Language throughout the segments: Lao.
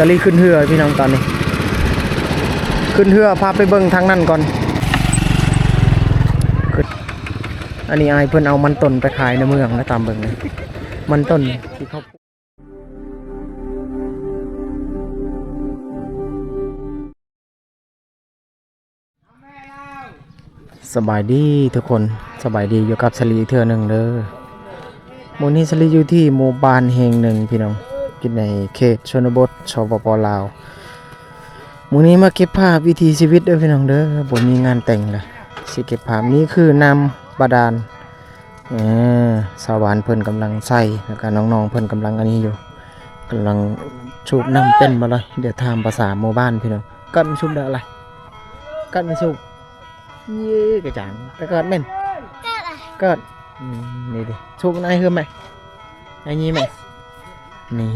ສາລີຂຶ້ນເຮືອພີ່ນ້ອງຕອນນີ້ ຂຶ້ນເຮືອ ພາໄປເບິ່ງທາງນັ້ນກ່ອນ. ຂຶ້ນ ອັນນີ້ອ້າຍເພິ່ນເອົາມັນຕົ້ນໄປຂາຍໃນເມືອງນະ ຕາມເບິ່ງນີ້ ມັນຕົ້ນທີ່ເຂົາ ສະບາຍດີທຸກຄົນ ສະບາຍດີຢູ່ກັບສາລີອີກເທື່ອໜຶ່ງເດີ. ມື້ນີ້ສາລີຢູ່ທີ່ໝູ່ບ້ານແຫ່ງໜຶ່ງພີ່ນ້ອງ ຢູ່ໃນເຂດຊົນນະບົດ ສປປ ລາວ. ມື້ນີ້ມາເກັບພາບວິຖີຊີວິດເດີພີ່ນ້ອງເດີ ບໍ່ມີງານແຕ່ງລະ ຊິເກັບພາບ. ນີ້ຄືນ້ຳບາດານ ເອີ ຊາວບ້ານເພິ່ນກຳລັງໃສ່ ແລ້ວກະນ້ອງໆເພິ່ນກຳລັງອັນນີ້ຢູ່ ກຳລັງສູບນ້ຳເປັນບໍ່ລະ. ດຽວຖາມພາສາໝູ່ບ້ານພີ່ນ້ອງ ກັດມັນສູບໄດ້ອະໄລ ກັດມັນສູບ ເຍກະຈາງ ຕະກອດແມ່ນ ກອດ ອືມ ນີ້ເດ ສູບໄອເຮືອມແມ່ ໄອນີ້ແມ່ ນີ້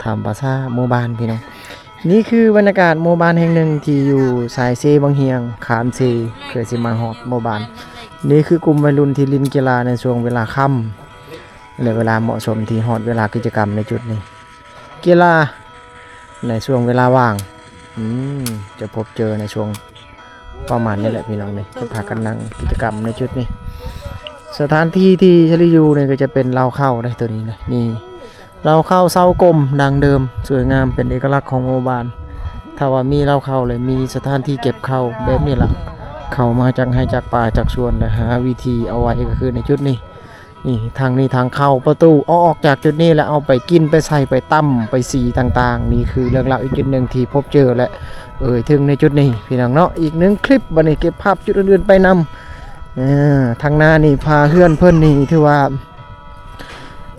ຖາມພາສາໝູ່ບ້ານພີ່ນ້ອງ. ນີ້ຄືບັນຍາກາດໝູ່ບ້ານແຫ່ງໜຶ່ງທີ່ຢູ່ສາຍເຊວັງຫຽງ ຂ້າມເຊ ເພື່ອຊິມາຮອດໝູ່ບ້ານ. ນີ້ຄືກຸ່ມໄວລຸ້ນທີ່ຫຼິ້ນກິລາໃນຊ່ວງເວລາຄ່ຳ ແລະ ເວລາເໝາະສົມທີ່ຮອດເວລາກິດຈະກຳໃນຈຸດນີ້. ກິລາໃນຊ່ວງເວລາວ່າງ ອືມ ຈະພົບເຈີໃນຊ່ວງປະມານນີ້ແຫຼະພີ່ນ້ອງ ນີ້ຈະພາກັນນັ່ງກິດຈະກຳໃນຈຸດນີ້. ສະຖານທີ່ທີ່ສາລີຢູ່ນີ້ກະຈະເປັນເລົ້າເຂົ້າເດ້ ໂຕນີ້ນະ ນີ້ ເລົ້າເຂົ້າເຊົາກົມ ດັ່ງເດີມ ສວຍງາມ ເປັນເອກະລັກຂອງໝູ່ບ້ານ. ຖ້າວ່າມີເລົ້າເຂົ້າ ແລະ ມີສະຖານທີ່ເກັບເຂົ້າແບບນີ້ລະ ເຂົ້າມາຈາກໄຮ່ຈາກປ່າຈາກສວນ ແລະ ຫາວິທີເອົາໄວ້ກະຄືໃນຈຸດນີ້. ນີ້ທາງນີ້ທາງເຂົ້າປະຕູ ເອົາອອກຈາກຈຸດນີ້ແລ້ວເອົາໄປກິນ ໄປໃສ່ ໄປຕຳ ໄປສີຕ່າງໆ. ນີ້ຄືເລື່ອງລາວອີກຈຸດໜຶ່ງທີ່ພົບເຈີ ແລະ ເອີ່ຍເຖິງໃນຈຸດນີ້ພີ່ນ້ອງເນາະ. ອີກໜຶ່ງຄລິບ ບາດນີ້ເກັບພາບຈຸດອື່ນໆໄປນຳ. ເອີ ທາງໜ້ານີ້ພາເຮືອນເພິ່ນນີ້ຖືວ່າ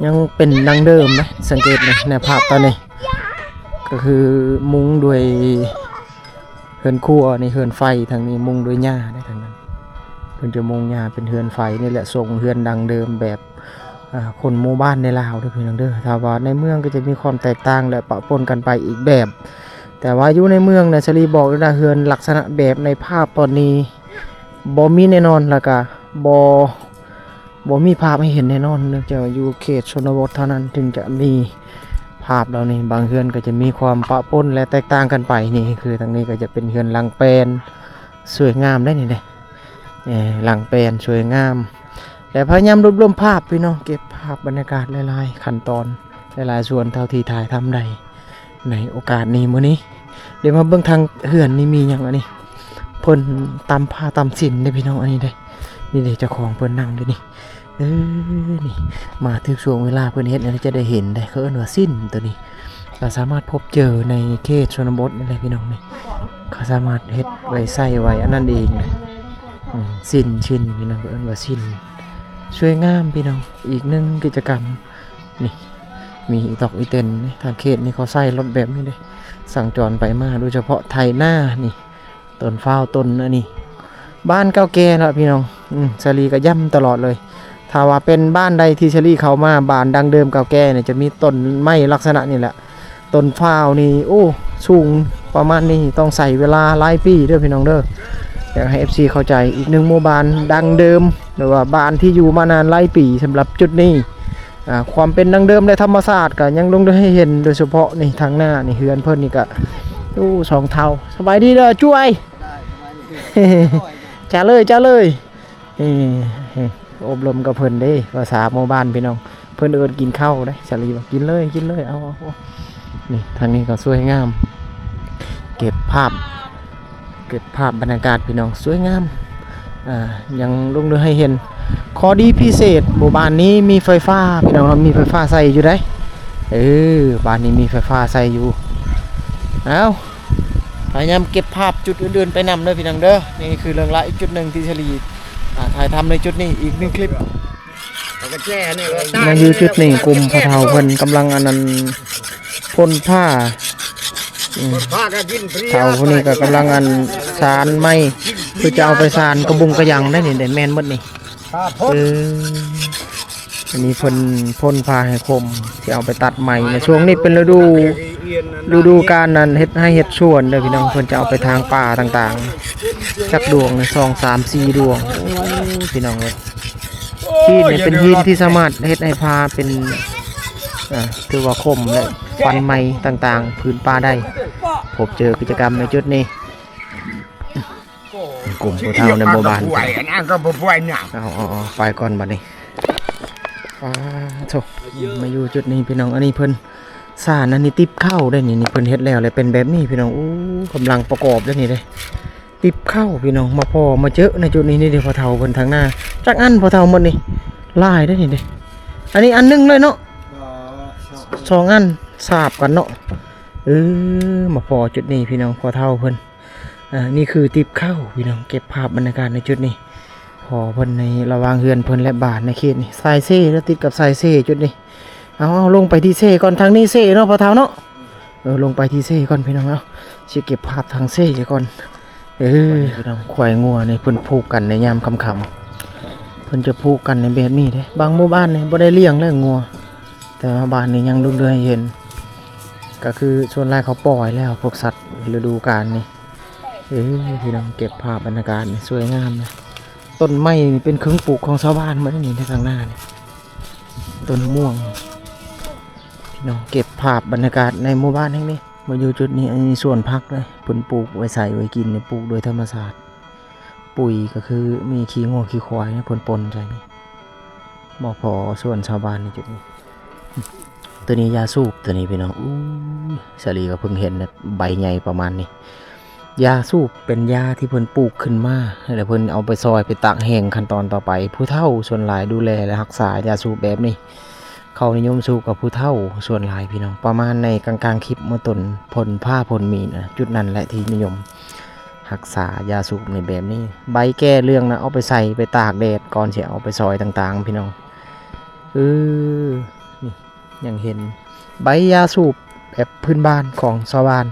ຍັງເປັນດັ່ງເດີມນະ ສັງເກດນະ ໃນພາບຕອນນີ້ ກະຄືມຸງດ້ວຍ ເຮືອນຄົວນີ້ ເຮືອນໄຟ ທາງນີ້ມຸງດ້ວຍຫຍ້າເດ້ ທາງນັ້ນເພິ່ນຈະມຸງຫຍ້າເປັນເຮືອນໄຟນີ້ແຫຼະ ຊົງເຮືອນດັ່ງເດີມແບບ ອາ ຄົນໝູ່ບ້ານໃນລາວເດີພີ່ນ້ອງເດີ. ຖ້າວ່າໃນເມືອງກະຈະມີຄວາມແຕກຕ່າງ ແລະ ປະປົນກັນໄປອີກແບບ ແຕ່ວ່າຢູ່ໃນເມືອງນະ ສາລີບອກເລີຍນະ ເຮືອນລັກສະນະແບບໃນພາບຕອນນີ້ບໍ່ມີແນ່ນອນ ແລ້ວກະບໍ່ ບໍ່ມີພາບໃຫ້ເຫັນແນ່ນອນ ເນື່ອງຈາກວ່າຢູ່ເຂດຊົນນະບົດເທົ່ານັ້ນຈຶ່ງຈະມີພາບເຫຼົ່ານີ້. ບາງເຮືອນກະຈະມີຄວາມປະປົນ ແລະ ແຕກຕ່າງກັນໄປ. ນີ້ຄືທາງນີ້ກະຈະເປັນເຮືອນຫຼັງແປນ ສວຍງາມໄດ໋ນີ້ເດ້ ຫຼັງແປນສວຍງາມ ແລະ ພະຍາຍາມລວບລວມພາບພີ່ນ້ອງ ເກັບພາບບັນຍາກາດຫຼາຍໆຂັ້ນຕອນ ຫຼາຍໆສ່ວນເທົ່າທີ່ຖ່າຍທຳໄດ້. ໃນໂອກາດນີ້ມື້ນີ້ ດຽວມາເບິ່ງທາງເຮືອນນີ້ມີຫຍັງອັນນີ້ ເພິ່ນຕຳຜ້າຕຳສິ້ນເດ້ພີ່ນ້ອງ ອັນນີ້ເດ້ ນີ້ເດ້ ເຈົ້າຂອງເພິ່ນນັ່ງຢູ່ນີ້. ເອີ ນີ້ມາຖືກຊ່ວງເວລາເພິ່ນເຮັດອັນນີ້ຈະໄດ້ເຫັນເດ້ ເຂົາເອີ້ນວ່າສິ້ນໂຕນີ້ ກະສາມາດພົບເຈີໃນເຂດຊົນນະບົດນີ້ແຫຼະພີ່ນ້ອງ ນີ້ເຂົາສາມາດເຮັດໄວ້ໃຊ້ໄວ້ອັນນັ້ນເອງ. ອືມ ສິ້ນ ສິ້ນ ພີ່ນ້ອງ ເຂົາເອີ້ນວ່າສິ້ນ ສວຍງາມພີ່ນ້ອງ. ອີກໜຶ່ງກິດຈະກຳ ນີ້ ມີອີຕອກອີເຕັນ ທາງເຂດນີ້ເຂົາໃຊ້ລົດແບບນີ້ເດ້ ສັນຈອນໄປມາ ໂດຍສະເພາະໄຖນານີ້ ຕົ້ນຟ້າວຕົ້ນອັນນີ້ ບ້ານເກົ່າແກ່ເນາະພີ່ນ້ອງ. ອືມ ສາລີກະຢ້ຳຕະຫຼອດເລີຍ ຖ້າວ່າເປັນບ້ານໃດທີ່ສາລີເຂົ້າມາ ບ້ານດັ້ງເດີມເກົ່າແກ່ນີ້ ຈະມີຕົ້ນໄມ້ລັກສະນະນີ້ແຫຼະ ຕົ້ນຟ້າວນີ້ ໂອ້ ສູງປະມານນີ້ ຕ້ອງໃຊ້ເວລາຫຼາຍປີເດີພີ່ນ້ອງເດີ. ຢາກໃຫ້ເອັຟຊີເຂົ້າໃຈ ອີກໜຶ່ງໝູ່ບ້ານດັ້ງເດີມ ຫຼືວ່າບ້ານທີ່ຢູ່ມານານຫຼາຍປີສຳລັບຈຸດນີ້. ອາ ຄວາມເປັນດັ້ງເດີມ ແລະ ທຳມະຊາດກະຍັງລົງໃຫ້ເຫັນ ໂດຍສະເພາະນີ້ ທາງໜ້ານີ້ ເຮືອນເພິ່ນນີ້ກະ ໂອ້ ສອງເຖົ້າ. ສະບາຍດີເດີ ຈວຍ ຈາເລີຍ ຈາເລີຍ. ເອີ ອົບຮົມກັບເພິ່ນເດ້ ພາສາໝູ່ບ້ານພີ່ນ້ອງ ເພິ່ນເອີ້ນກິນເຂົ້າເດ້. ສາລີວ່າ ກິນເລີຍ ກິນເລີຍ ເອົາ ເອົາ ເອົາ. ນີ້ທາງນີ້ກະສວຍງາມ ເກັບພາບ ເກັບພາບບັນຍາກາດພີ່ນ້ອງ ສວຍງາມ. ອາ ຍັງລົງເດີໃຫ້ເຫັນ ຂໍ້ດີພິເສດ ໝູ່ບ້ານນີ້ມີໄຟຟ້າພີ່ນ້ອງເນາະ ມີໄຟຟ້າໃຊ້ຢູ່ໃດ໋. ເອີ ບ້ານນີ້ມີໄຟຟ້າໃຊ້ຢູ່. ເອົາ ພະຍາຍາມເກັບພາບຈຸດອື່ນໆໄປນຳເດີພີ່ນ້ອງເດີ. ນີ້ຄືເລື່ອງລາວອີກຈຸດໜຶ່ງທີ່ສາລີ ອາ ຖ່າຍທຳໃນຈຸດນີ້ ອີກໜຶ່ງຄລິບ. ມາຢູ່ຈຸດນີ້ ກຸ່ມພໍ່ເຖົ້າເພິ່ນກຳລັງອັນນັ້ນ ພົ່ນຜ້າ. ອືມ ເຖົ້າຜູ້ນີ້ກະກຳລັງອັນສານໄມ້ ເພື່ອຈະເອົາໄປສານກະບຸງກະຫຍັງໄດ໋ນີ້ ໄດ້ແມ່ນໝົດນີ້. ເອີ ອັນນີ້ເພິ່ນພົ່ນຜ້າໃຫ້ຄົມ ຊິເອົາໄປຕັດໄມ້. ໃນຊ່ວງນີ້ເປັນລະດູ ລະດູການນັ້ນ ເຮັດໄຮ່ເຮັດສວນເດີພີ່ນ້ອງ ເພິ່ນຈະເອົາໄປຖາງປ່າຕ່າງໆ. ຈັກດວງນີ້ ສອງ ສາມ ສີ່ ດວງ. ໂອ້ ພີ່ນ້ອງເອີຍ ຫີນນີ້ເປັນຫີນທີ່ສາມາດເຮັດໃຫ້ຜ້າເປັນ ອ່າ ຖືວ່າຄົມ ແລະ ຄວັນໄໝ້ຕ່າງໆ ພື້ນປ່າໄດ້ ພົບເຈີກິດຈະກຳໃນຈຸດນີ້ ກຸ່ມຜູ້ເຖົ້າໃນໝູ່ບ້ານ ອັນນັ້ນກໍບໍ່ປ່ວຍນະ ເອົາໆໆ ໄປກ່ອນບັດນີ້. ປາໂທ້ ມາຢູ່ຈຸດນີ້ພີ່ນ້ອງ ອັນນີ້ເພິ່ນ ສານອັນນີ້ຕິບເຂົ້າໄດ໋ນີ້ ນີ້ເພິ່ນເຮັດແລ້ວ ແລ້ວເປັນແບບນີ້ພີ່ນ້ອງ. ໂອ້ ກຳລັງປະກອບໄດ໋ນີ້ເດ້ ຕິບເຂົ້າພີ່ນ້ອງ. ມາພໍ້ມາເຈີໃນຈຸດນີ້ ນີ້ເດ້ ພໍ່ເຖົ້າເພິ່ນທາງໜ້າ ຈັກອັນພໍ່ເຖົ້າໝົດນີ້ ຫຼາຍໄດ໋ນີ້ເດ້. ອັນນີ້ອັນໜຶ່ງເລີຍເນາະ ສອງອັນ ສາບກັນເນາະ. ເອີ ມາພໍ້ຈຸດນີ້ພີ່ນ້ອງ ພໍ່ເຖົ້າເພິ່ນ ອ່າ ນີ້ຄືຕິບເຂົ້າພີ່ນ້ອງ ເກັບພາບບັນຍາກາດໃນຈຸດນີ້. ພໍ້ເພິ່ນໃນລະຫວ່າງເຮືອນເພິ່ນ ແລະ ບ້ານໃນເຂດນີ້ ສາຍເຊ ແລ້ວຕິດກັບສາຍເຊຈຸດນີ້. ເອົາໆ ລົງໄປທີ່ເຊກ່ອນ ທາງນີ້ເຊເນາະ ພໍ່ເຖົ້າເນາະ. ເອີ ລົງໄປທີ່ເຊກ່ອນພີ່ນ້ອງເນາະ ຊິເກັບພາບທາງເຊກ່ອນ. ເອີ ພີ່ນ້ອງ ຄວາຍງົວນີ້ເພິ່ນຜູກກັນໃນຍາມຄ່ຳໆ ເພິ່ນຈະຜູກກັນໃນແບບນີ້ເດ້. ບາງໝູ່ບ້ານນີ້ບໍ່ໄດ້ລ້ຽງເລີຍງົວ ແຕ່ວ່າບ້ານນີ້ຍັງເຫຼືອໃຫ້ເຫັນ ກໍຄືສ່ວນຫຼາຍເຂົາປ່ອຍແລ້ວ ພວກສັດລະດູການນີ້. ເອີ ພີ່ນ້ອງ ເກັບພາບບັນຍາກາດນີ້ສວຍງາມນະ. ຕົ້ນໄມ້ນີ້ເປັນເຄື່ອງປູກຂອງຊາວບ້ານໝົດນີ້ ໃນທາງໜ້ານີ້ ຕົ້ນມ່ວງ. ພີ່ນ້ອງ ເກັບພາບບັນຍາກາດໃນໝູ່ບ້ານແຫ່ງນີ້ ມາຢູ່ຈຸດນີ້. ອັນນີ້ສວນຜັກເດ້ ເພິ່ນປູກໄວ້ໃຊ້ໄວ້ກິນນີ້ ປູກໂດຍທຳມະຊາດ. ປຸ໋ຍກໍຄືມີຂີ້ງົວຂີ້ຄວາຍເພິ່ນປົນໃສ່ນີ້ ມາພໍ້ສວນຊາວບ້ານໃນຈຸດນີ້. ຕົວນີ້ຢາສູບ ຕົວນີ້ພີ່ນ້ອງ. ອູ້ຍ ສາລີກໍເພິ່ງເຫັນນະ ໃບໃຫຍ່ປະມານນີ້. ຢາສູບເປັນຢາທີ່ເພິ່ນປູກຂຶ້ນມາ ແລ້ວເພິ່ນເອົາໄປຊອຍໄປຕາກແຫ້ງ. ຂັ້ນຕອນຕໍ່ໄປ ຜູ້ເຖົ້າສ່ວນຫຼາຍດູແລ ແລະ ຮັກສາຢາສູບແບບນີ້ ເຂົານິຍົມສູບກັບຜູ້ເຖົ້າສ່ວນຫຼາຍພີ່ນ້ອງ. ປະມານໃນກາງໆຄລິບ ເມື່ອຕົ້ນຝົນຟ້າຝົນມີນະ ຈຸດນັ້ນແຫຼະທີ່ນິຍົມຮັກສາຢາສູບໃນແບບນີ້. ໃບແກ່ເຫຼືອງນະ ເອົາໄປໃສ່ໄປຕາກແດດ ກ່ອນຊິເອົາໄປຊອຍຕ່າງໆ ພີ່ນ້ອງ. ເອີ ນີ້ຍັງເຫັນໃບຢາສູບແບບພື້ນບ້ານຂອງຊາວບ້ານ.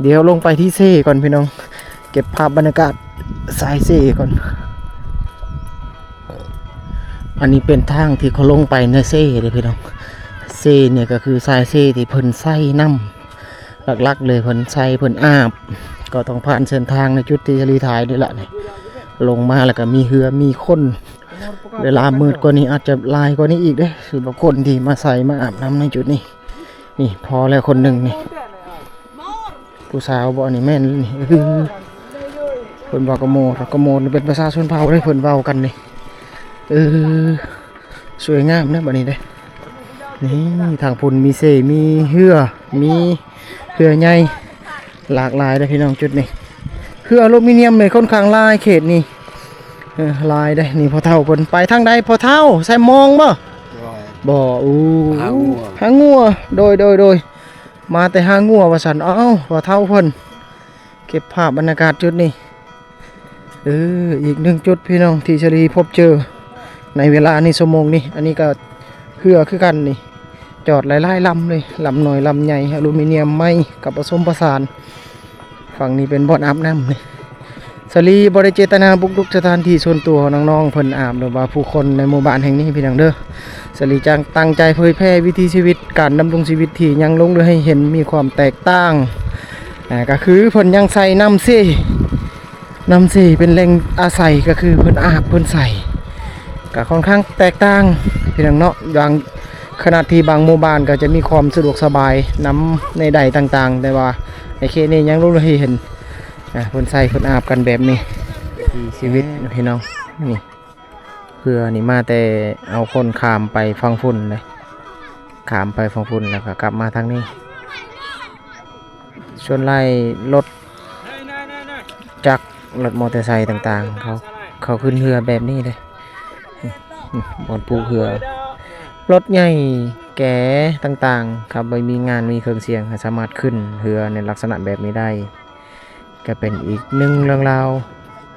ດຽວລົງໄປທີ່ເຊກ່ອນພີ່ນ້ອງ ເກັບພາບບັນຍາກາດສາຍເຊກ່ອນ. ອັນນີ້ເປັນທາງທີ່ເຂົາລົງໄປໃນເຊເດ້ພີ່ນ້ອງ. ເຊນີ້ກໍຄືສາຍເຊທີ່ເພິ່ນໃຊ້ນ້ຳ ຫຼັກໆເລີຍ ເພິ່ນໃຊ້ ເພິ່ນອາບ ກໍຕ້ອງຜ່ານເສັ້ນທາງໃນຈຸດທີ່ສາລີຖ່າຍນີ້ລະນີ້. ລົງມາແລ້ວກໍມີເຮືອມີຄົນ ເວລາມືດກວ່ານີ້ອາດຈະຫຼາຍກວ່ານີ້ອີກເດ້ ສຳລັບຄົນທີ່ມາໃສ່ມາອາບນ້ຳໃນຈຸດນີ້. ນີ້ພໍ້ແລ້ວຄົນໜຶ່ງນີ້ ຜູ້ສາວບໍ່ ອັນນີ້ແມ່ນນີ້. ເອີ ເພິ່ນວ່າກະໂມດ ກະໂມດນີ້ເປັນພາສາຊົນເຜົ່າເດ້ ເພິ່ນເວົ້າກັນນີ້. ເອີ ສວຍງາມນະບັດນີ້ເດ້. ນີ້ທາງພຸ້ນມີເຊ ມີເຮືອ ມີເຮືອໃຫຍ່ ຫຼາກຫຼາຍເດ້ພີ່ນ້ອງ. ຈຸດນີ້ເຮືອອາລູມີນຽມນີ້ຄ່ອນຂ້າງຫຼາຍເຂດນີ້. ເອີ ຫຼາຍເດ້. ນີ້ພໍ່ເຖົ້າເພິ່ນໄປທາງໃດ ພໍ່ເຖົ້າ? ໃສ່ມອງບໍ່? ບໍ່. ບໍ່. ອູ້ ຫາງົວ ຫາງົວ. ໂດຍ ໂດຍ ໂດຍ ມາແຕ່ຫາງົວວ່າຊັ້ນ. ເອົ້າ ພໍ່ເຖົ້າເພິ່ນເກັບພາບບັນຍາກາດຈຸດນີ້. ເອີ ອີກໜຶ່ງຈຸດພີ່ນ້ອງ ທີ່ສາລີພົບເຈີໃນເວລານີ້ ຊົ່ວໂມງນີ້. ອັນນີ້ກໍເຮືອຄືກັນນີ້ ຈອດຫຼາຍໆລຳເລີຍ ລຳນ້ອຍລຳໃຫຍ່ ອາລູມີນຽມ ໄມ້ ກັບປະສົມປະສານ. ຝັ່ງນີ້ເປັນບ່ອນອາບນ້ຳນີ້. ສາລີບໍ່ໄດ້ເຈດຕະນາບຸກລຸກສະຖານທີ່ສ່ວນຕົວຂອງນ້ອງໆເພິ່ນອາບ ຫຼືວ່າຜູ້ຄົນໃນໝູ່ບ້ານແຫ່ງນີ້ພີ່ນ້ອງເດີ. ສາລີຈັ່ງຕັ້ງໃຈເຜີຍແຜ່ວິຖີຊີວິດ ການດຳລົງຊີວິດທີ່ຍັງຫຼົງເຫຼືອໃຫ້ເຫັນ ມີຄວາມແຕກຕ່າງ. ອ່າ ກໍຄືເພິ່ນຍັງໃຊ້ນ້ຳເຊ ນ້ຳເຊເປັນແຫຼ່ງອາໄສ ກໍຄືເພິ່ນອາບເພິ່ນໃຊ້ ກໍຄ່ອນຂ້າງແຕກຕ່າງພີ່ນ້ອງເນາະ. ບາງ ຂະນະທີ່ບາງໝູ່ບ້ານກໍຈະມີຄວາມສະດວກສະບາຍນຳໃນໃດຕ່າງໆ ແຕ່ວ່າໃນເຂດນີ້ຍັງບໍ່ເຄີຍເຫັນ ອ່າ ເພິ່ນໃຊ້ເພິ່ນອາບກັນແບບນີ້. ວິຖີຊີວິດພີ່ນ້ອງ ນີ້ ເຮືອນີ້ມາແຕ່ເອົາຄົນຂ້າມໄປຝັ່ງພຸ້ນເດ້ ຂ້າມໄປຝັ່ງພຸ້ນ ແລ້ວກໍກັບມາທາງນີ້. ສ່ວນຫຼາຍລົດຈັກ ລົດມໍເຕີໄຊຕ່າງໆ ເຂົາ ເຂົາຂຶ້ນເຮືອແບບນີ້ເດ້. ບ່ອນປູກເຮືອ ລົດໃຫຍ່ແກ່ຕ່າງໆ ຄັນບໍ່ມີງານມີເຄື່ອງສຽງ ກໍສາມາດຂຶ້ນເຮືອໃນລັກສະນະແບບນີ້ໄດ້. ກໍເປັນອີກໜຶ່ງເລື່ອງລາວ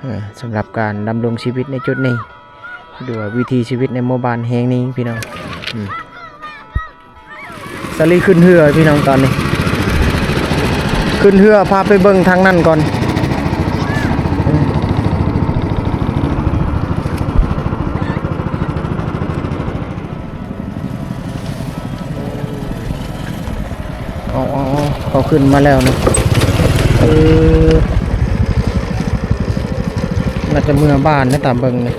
ເອີ ສຳລັບການດຳລົງຊີວິດໃນຈຸດນີ້ ຫຼືວ່າວິຖີຊີວິດໃນໝູ່ບ້ານແຫ່ງນີ້ພີ່ນ້ອງ. ອືມ ສາລີຂຶ້ນເຮືອພີ່ນ້ອງ ຕອນນີ້ຂຶ້ນເຮືອ ພາໄປເບິ່ງທາງນັ້ນກ່ອນ. ເອົາໆໆ ເຂົາຂຶ້ນມາແລ້ວນະ. ເອີ ໜ້າຈະເມືອບ້ານນະ ຕາມເບິ່ງນີ້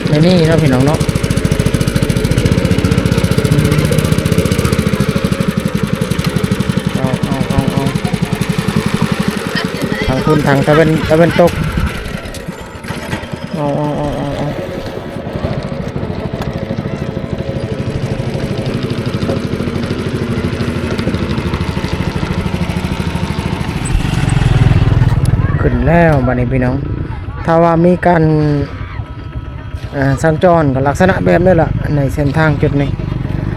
ໃນນີ້ເນາະ ພີ່ນ້ອງເນາະ. ທາງຕາເວັນ ຕາເວັນຕົກ. ເອົາ ເອົາ ເອົາ ເອົາ ເອົາ ຂຶ້ນແລ້ວບັດນີ້ພີ່ນ້ອງ. ຖ້າວ່າມີການ ອ່າ ສັນຈອນກໍລັກສະນະແບບນີ້ລະ ໃນເສັ້ນທາງຈຸດນີ້.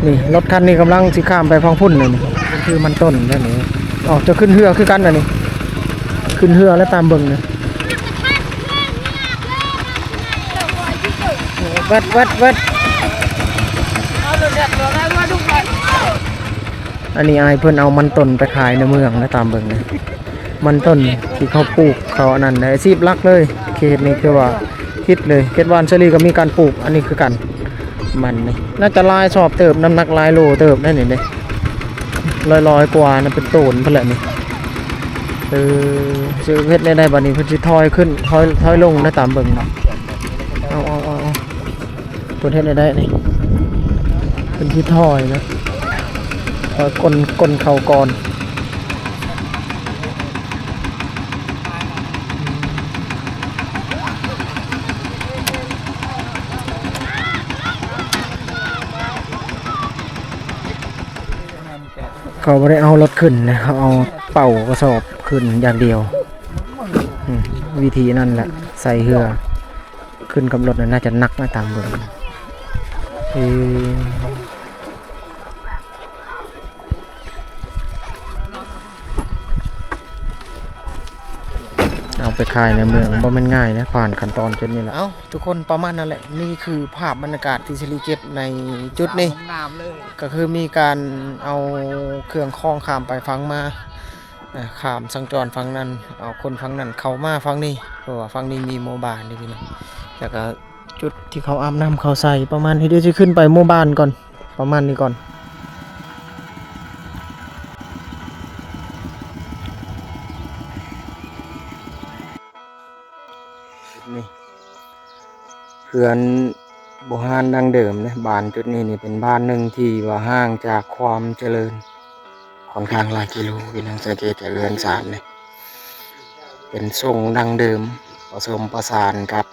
ນີ້ ລົດຄັນນີ້ກຳລັງຊິຂ້າມໄປຝັ່ງພຸ້ນແລ້ວນີ້ ຄືມັນຕົ້ນແລ້ວນີ້. ອໍ ຈະຂຶ້ນເຮືອຄືກັນອັນນີ້ ຂຶ້ນເຮືອແລ້ວຕາມເບິ່ງນີ້. ແວັດ ແວັດ ແວັດ. ອັນນີ້ອ້າຍເພິ່ນເອົາມັນຕົ້ນໄປຂາຍໃນເມືອງນະ ຕາມເບິ່ງນະ. ມັນຕົ້ນທີ່ເຂົາປູກ ເຂົາອັນນັ້ນນະ ອາຊີບຫຼັກເລີຍ. ເຂດນີ້ຄືວ່າ ຄິດເລີຍ ເຂດຫວ່ານສາລີກໍມີການປູກ ອັນນີ້ຄືກັນ. ມັນນີ້ໜ້າຈະຫຼາຍຊອບເຕີບ ນ້ຳໜັກຫຼາຍໂລເຕີບໄດ໋ນີ້ເດ້ ຮ້ອຍໆກວ່ານະ ເປັນໂຕນພຸ້ນແຫຼະນີ້. ເອີ ຊິເຮັດແນວໃດບັດນີ້ ເພິ່ນຊິຖອຍຂຶ້ນ ຖອຍ ຖອຍລົງນະ ຕາມເບິ່ງເນາະ. ເອົາ ເອົາ ເອົາ ເອົາ ເພິ່ນເຮັດແນວໃດນີ້ ເພິ່ນຊິຖອຍນະ ຖອຍກົ້ນ ກົ້ນເຂົ້າກ່ອນ. ເຂົາບໍ່ໄດ້ເອົາລົດຂຶ້ນນະ ເຂົາເອົາເປົາກະສອບຂຶ້ນຢ່າງດຽວ. ອືມ ວິທີນັ້ນແຫຼະ ໃສ່ເຮືອຂຶ້ນກັບລົດນະ ໜ້າຈະໜັກນະ ຕາມເບິ່ງ. ເອີ ເອົາໄປຂາຍໃນເມືອງບໍ່ແມ່ນງ່າຍນະ ຜ່ານຂັ້ນຕອນຈຸດນີ້ລະ. ເອົ້າ ທຸກຄົນ ປະມານນັ້ນແຫຼະ ນີ້ຄືພາບບັນຍາກາດທີ່ສາລີເກັບໃນຈຸດນີ້ ງາມເລີຍ ກໍຄືມີການເອົາເຄື່ອງຂອງຂ້າມໄປຝັ່ງມາ ອ່າ ຂ້າມສັນຈອນຝັ່ງນັ້ນ ເອົາຄົນຝັ່ງນັ້ນເຂົ້າມາຝັ່ງນີ້ ເພາະວ່າຝັ່ງນີ້ມີໝູ່ບ້ານເດ້ພີ່ນ້ອງ. ແລ້ວກໍຈຸດທີ່ເຂົາອາບນ້ຳເຂົ້າໃສ່ປະມານນີ້ ດຽວຊິຂຶ້ນໄປໝູ່ບ້ານກ່ອນ ປະມານນີ້ກ່ອນ. ນີ້ ເຮືອນບູຮານດັ້ງເດີມເດ້. ບ້ານຈຸດນີ້ນີ້ເປັນບ້ານໜຶ່ງທີ່ວ່າຫ່າງຈາກຄວາມຈະເລີນຄ່ອນຂ້າງຫຼາຍກິໂລ ພີ່ນ້ອງ. ສັງເກດຈາກເຮືອນຊານນີ້ ເປັນຊົງດັ້ງເດີມ ປະສົມປະສານກັບ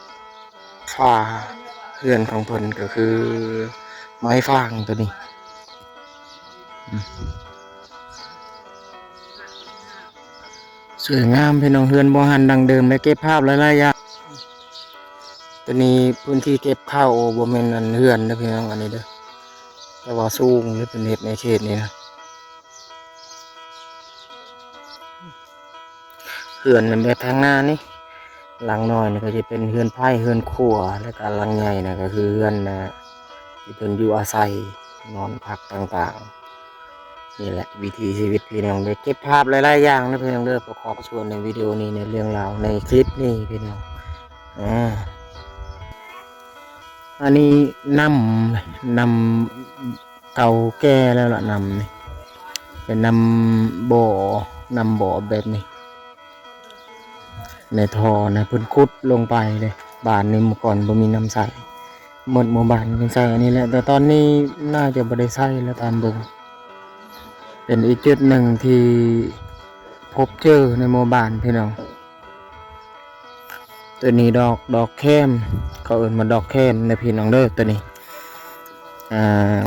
ຝາເຮືອນຂອງເພິ່ນ ກໍຄືໄມ້ຟາງໂຕນີ້. ອືມ ສວຍງາມພີ່ນ້ອງ ເຮືອນບູຮານດັ້ງເດີມ ໄດ້ເກັບພາບຫຼາຍໆຢ່າງ. ໂຕນີ້ພື້ນທີ່ເກັບເຂົ້າ ບໍ່ແມ່ນອັນເຮືອນເດີພີ່ນ້ອງ ອັນນີ້ເດີ ແຕ່ວ່າສູງເລີຍ ເພິ່ນເຮັດໃນເຂດນີ້ນະ. ເຮືອນແບບທາງໜ້ານີ້ ຫຼັງນ້ອຍນີ້ກໍຈະເປັນເຮືອນໄພ້ ເຮືອນຄົວ ແລ້ວກໍຫຼັງໃຫຍ່ນະກໍຄືເຮືອນນະ ທີ່ເພິ່ນຢູ່ອາໄສ ນອນພັກຕ່າງໆ. ນີ້ແຫຼະວິຖີຊີວິດພີ່ນ້ອງເດີ ເກັບພາບຫຼາຍໆຢ່າງນະພີ່ນ້ອງເດີ ປະກອບສ່ວນໃນວິດີໂອນີ້ ໃນເລື່ອງລາວໃນຄລິບນີ້ພີ່ນ້ອງ. ອາ ອັນນີ້ນ້ຳ ນ້ຳ ເກົ່າແກ່ແລ້ວລະ ນ້ຳນີ້ເປັນນ້ຳບໍ່ ນ້ຳບໍ່ແບບນີ້ ໃນທໍ່ນະ ເພິ່ນຂຸດລົງໄປເດ້. ບ້ານນີ້ເມື່ອກ່ອນບໍ່ມີນ້ຳໃຊ້ ໝົດໝູ່ບ້ານເພິ່ນໃຊ້ອັນນີ້ແຫຼະ ແຕ່ຕອນນີ້ໜ້າຈະບໍ່ໄດ້ໃຊ້ແລ້ວຕາມເບິ່ງ. ເປັນອີກຈຸດໜຶ່ງທີ່ພົບເຈີໃນໝູ່ບ້ານພີ່ນ້ອງ. ໂຕນີ້ດອກ ດອກແຄມ ເຂົາເອີ້ນວ່າດອກແຄມເດີພີ່ນ້ອງເດີ ໂຕນີ້ ອ່າ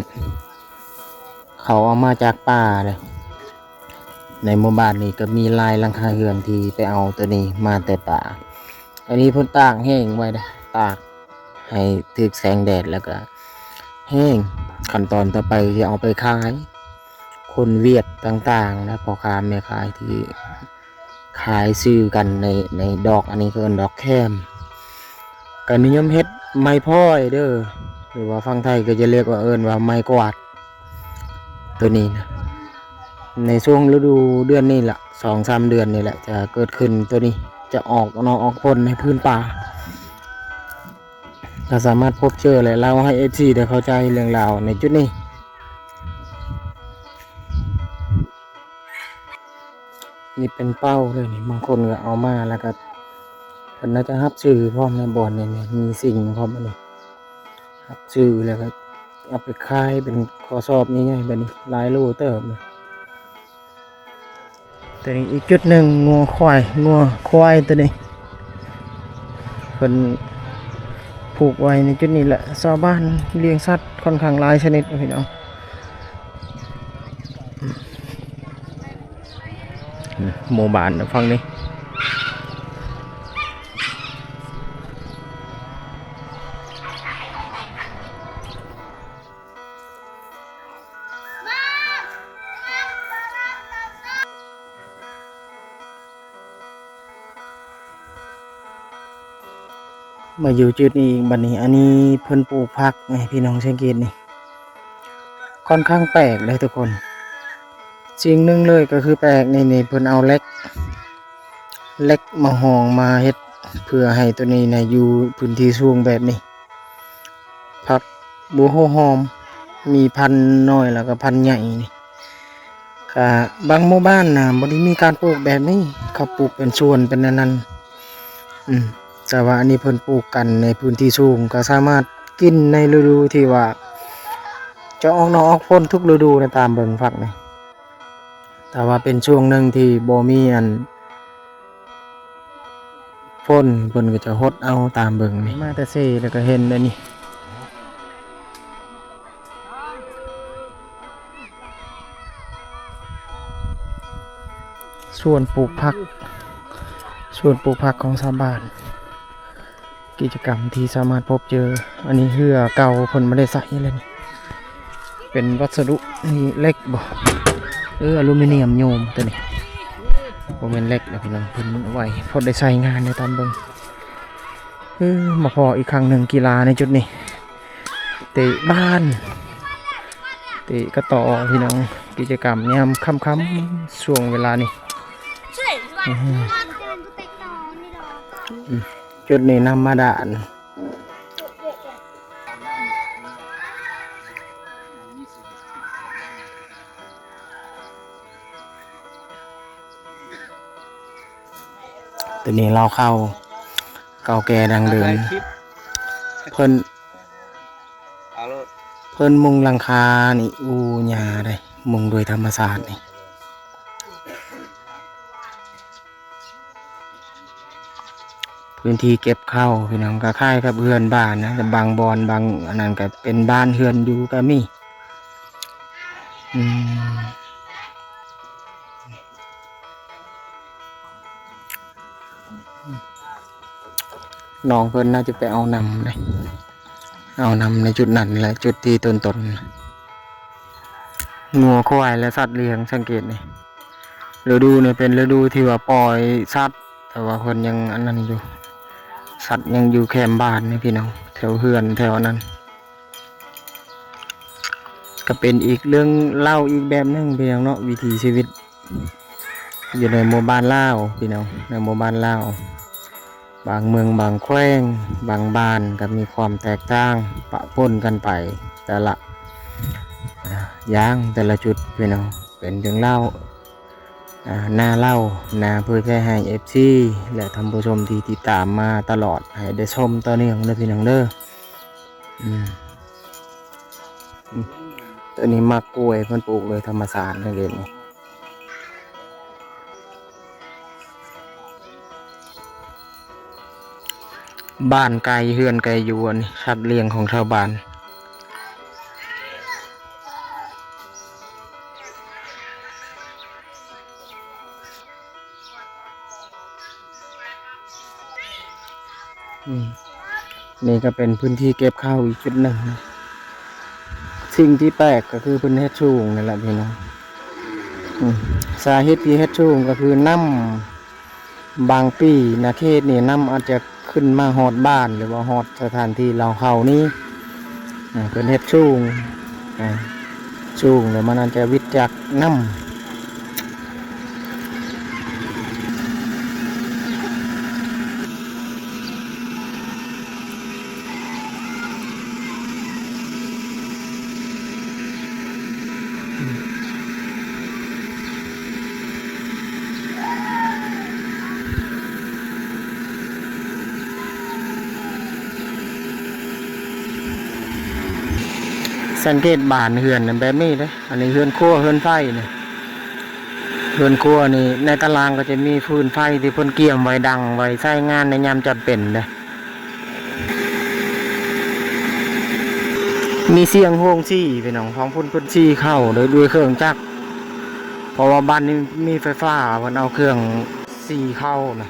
ເຂົາເອົາມາຈາກປ່າເດ້. ໃນໝູ່ບ້ານນີ້ກໍມີຫຼາຍຫຼັງຄາເຮືອນທີ່ໄປເອົາໂຕນີ້ມາແຕ່ປ່າ. ອັນນີ້ເພິ່ນຕາກແຫ້ງໄວ້ເດ້ ຕາກໃຫ້ຖືກແສງແດດ ແລ້ວກໍແຫ້ງ. ຂັ້ນຕອນຕໍ່ໄປຈະເອົາໄປຂາຍ ຄົນຫວຽດຕ່າງໆນະ ພໍ່ຄ້າແມ່ຂາຍທີ່ ຂາຍຊື່ກັນໃນ ໃນດອກ ອັນນີ້ເຂົາເອີ້ນດອກແຄມ. ກໍນິຍົມເຮັດໄມ້ພອຍເດີ ຫຼືວ່າຝັ່ງໄທກໍຈະລຽກວ່າ ເອີ້ນວ່າໄມ້ກວາດ ໂຕນີ້ນະ. ໃນຊ່ວງລະດູເດືອນນີ້ລະ ສອງສາມເດືອນນີ້ແຫຼະ ຈະເກີດຂຶ້ນ ໂຕນີ້ຈະອອກໜໍ່ອອກຜົນໃນພື້ນປ່າ. ກໍສາມາດພົບເຈີ ແລະ ເລົ່າໃຫ້ເອັຟຊີໄດ້ເຂົ້າໃຈເລື່ອງລາວໃນຈຸດນີ້. ນີ້ເປັນເປົ້າເລີຍນີ້ ບາງຄົນກໍເອົາມາແລ້ວກໍ ເພິ່ນໜ້າຈະຮັບຊື້ພ້ອມໃນບ່ອນນີ້ ມີຊິງພ້ອມອັນນີ້ ຮັບຊື້ແລ້ວກໍເອົາໄປຂາຍເປັນກະສອບໃຫຍ່ໆແບບນີ້ ຫຼາຍໂລເຕີບເລີຍ. ຕົວນີ້ອີກຈຸດໜຶ່ງ ງົວຄວາຍ ງົວຄວາຍຕົວນີ້ ເພິ່ນຜູກໄວ້ໃນຈຸດນີ້ແຫຼະ. ຊາວບ້ານລ້ຽງສັດຂ້ອນຂ້າງຫຼາຍຊະນິດ ພີ່ນ້ອງ. ໝູ່ບ້ານນະຝັ່ງນີ້. ມາຢູ່ຈຸດນີ້ອີກບັດນີ້. ອັນນີ້ເພິ່ນປູກຜັກໃຫ້ພີ່ນ້ອງສັງເກດນີ້ ຂ້ອນຂ້າງແປກເລີຍທຸກຄົນ. ສິ່ງໜຶ່ງເລີຍກໍຄືແປກນີ້ ນີ້ເພິ່ນເອົາເຫຼັກ ເຫຼັກມາຮອງມາເຮັດ ເພື່ອໃຫ້ຕົວນີ້ນະຢູ່ພື້ນທີ່ສູງແບບນີ້. ຜັກບົວຫົວຫອມ ມີພັນນ້ອຍແລ້ວກໍພັນໃຫຍ່ນີ້ ກະບາງໝູ່ບ້ານນະບໍ່ໄດ້ມີການປູກແບບນີ້ ເຂົາປູກເປັນສວນເປັນອັນນັ້ນ. ອືມ ແຕ່ວ່າອັນນີ້ເພິ່ນປູກກັນໃນພື້ນທີ່ສູງ ກໍສາມາດກິນໃນລະດູທີ່ວ່າຈະອອກໜໍອອກຜົນທຸກລະດູນະ ຕາມເບິ່ງຜັກນີ້. ແຕ່ວ່າເປັນຊ່ວງໜຶ່ງທີ່ບໍ່ມີອັນ ຝົນ ເພິ່ນກໍຈະຫົດເອົາຕາມເບິ່ງນີ້. ມາແຕ່ເຊແລ້ວກໍເຫັນແລ້ວນີ້ ສວນປູກຜັກ ສວນປູກຜັກຂອງຊາວບ້ານ. ກິດຈະກຳທີ່ສາມາດພົບເຈີ. ອັນນີ້ເຮືອເກົ່າເພິ່ນບໍ່ໄດ້ໃຊ້ແລ້ວນີ້ ເປັນວັດສະດຸ ນີ້ເຫຼັກບໍ່ ເອີ ອາລູມີນຽມໂຍມຕົວນີ້ ບໍ່ແມ່ນເຫຼັກນະພີ່ນ້ອງ. ເພິ່ນໄວ້ພໍໄດ້ໃຊ້ງານໃນຕາມເບິ່ງ. ເອີ ມາພໍ້ອີກຄັ້ງໜຶ່ງ ກິລາໃນຈຸດນີ້ ເຕະບານ ເຕະກະຕໍ້ພີ່ນ້ອງ. ກິດຈະກຳຍາມຄ່ຳໆ ຊ່ວງເວລານີ້. ອືມ ອືມ ຈຸດນີ້ນ້ຳບາດານ. ຕົວນີ້ເລົ້າເຂົ້າເກົ່າແກ່ດັ້ງເດີມ ເພິ່ນ ເພິ່ນມຸງຫຼັງຄານີ້ ອູ່ຫຍ້າເດ້ ມຸງໂດຍທຳມະຊາດນີ້. ພື້ນທີ່ເກັບເຂົ້າພີ່ນ້ອງ ກໍຄ້າຍກັບເຮືອນບ້ານນະ ບາງບ່ອນ ບາງອັນນັ້ນກໍເປັນບ້ານເຮືອນຢູ່ກໍມີ ອືມ. ນ້ອງເພິ່ນໜ້າຈະໄປເອົານ້ຳເດ້ ເອົານ້ຳໃນຈຸດນັ້ນແຫຼະ ຈຸດທີ່ຕົນໆ ງົວຄວາຍ ແລະ ສັດລ້ຽງ. ສັງເກດນີ້ ລະດູນີ້ເປັນລະດູທີ່ວ່າປ່ອຍສັດ ແຕ່ວ່າເພິ່ນຍັງອັນນັ້ນຢູ່ ສັດຍັງຢູ່ແຄມບ້ານນີ້ພີ່ນ້ອງ ແຖວເຮືອນແຖວອັນນັ້ນ. ກໍເປັນອີກເລື່ອງເລົ່າອີກແບບໜຶ່ງພີ່ນ້ອງເນາະ ວິຖີຊີວິດຢູ່ໃນໝູ່ບ້ານລາວພີ່ນ້ອງ ໃນໝູ່ບ້ານລາວ ບາງເມືອງບາງແຂວງ ບາງບ້ານກໍມີຄວາມແຕກຕ່າງປະປົນກັນໄປ ແຕ່ລະ ອາ ຢ່າງ ແຕ່ລະຈຸດພີ່ນ້ອງ. ເປັນເລື່ອງເລົ່າ ອາ ໜ້າເລົ່າ ໜ້າເຜີຍແຜ່ໃຫ້ເອັຟຊີ ແລະ ທ່ານຜູ້ຊົມທີ່ຕິດຕາມມາຕະຫຼອດ ໃຫ້ໄດ້ຊົມຕໍ່ເນື່ອງເດີພີ່ນ້ອງເດີ. ອືມ ອືມ ຕົວນີ້ໝາກກ້ວຍເພິ່ນປູກໂດຍທຳມະຊາດນັ້ນເອງ. ບ້ານໄກເຮືອນໄກຢູ່ ອັນນີ້ສັດລ້ຽງຂອງຊາວບ້ານ. ອືມ ນີ້ກໍເປັນພື້ນທີ່ເກັບເຂົ້າອີກຈຸດໜຶ່ງ. ສິ່ງທີ່ແປກກໍຄືເພິ່ນເຮັດສູງນັ້ນແຫຼະພີ່ນ້ອງ. ອືມ ສາເຫດທີ່ເຮັດສູງກໍຄືນ້ຳ ບາງປີນະເຂດນີ້ນ້ຳອາດຈະຂຶ້ນມາຮອດບ້ານ ຫຼືວ່າຮອດສະຖານທີ່ເລົ່າເຂົ້ານີ້ ອາ ເພິ່ນເຮັດສູງ ອາ ສູງແລ້ວມັນອາດຈະວິດຈາກນ້ຳ. ສັງເກດບານເຮືອນແບບນີ້ເດ້ ອັນນີ້ເຮືອນຄົວເຮືອນໄຟນີ້. ເຮືອນຄົວນີ້ ໃນຕາລາງກໍຈະມີຟືນໄຟທີ່ເພິ່ນກຽມໄວ້ ດັງໄວ້ໃຊ້ງານໃນຍາມຈຳເປັນເດ້. ມີສຽງໂຮງສີ ພີ່ນ້ອງ, ຟັງພຸ້ນເພິ່ນສີເຂົ້າໂດຍ ດ້ວຍເຄື່ອງຈັກ, ເພາະວ່າບ້ານນີ້ມີໄຟຟ້າ, ເພິ່ນເອົາເຄື່ອງສີເຂົ້ານະ.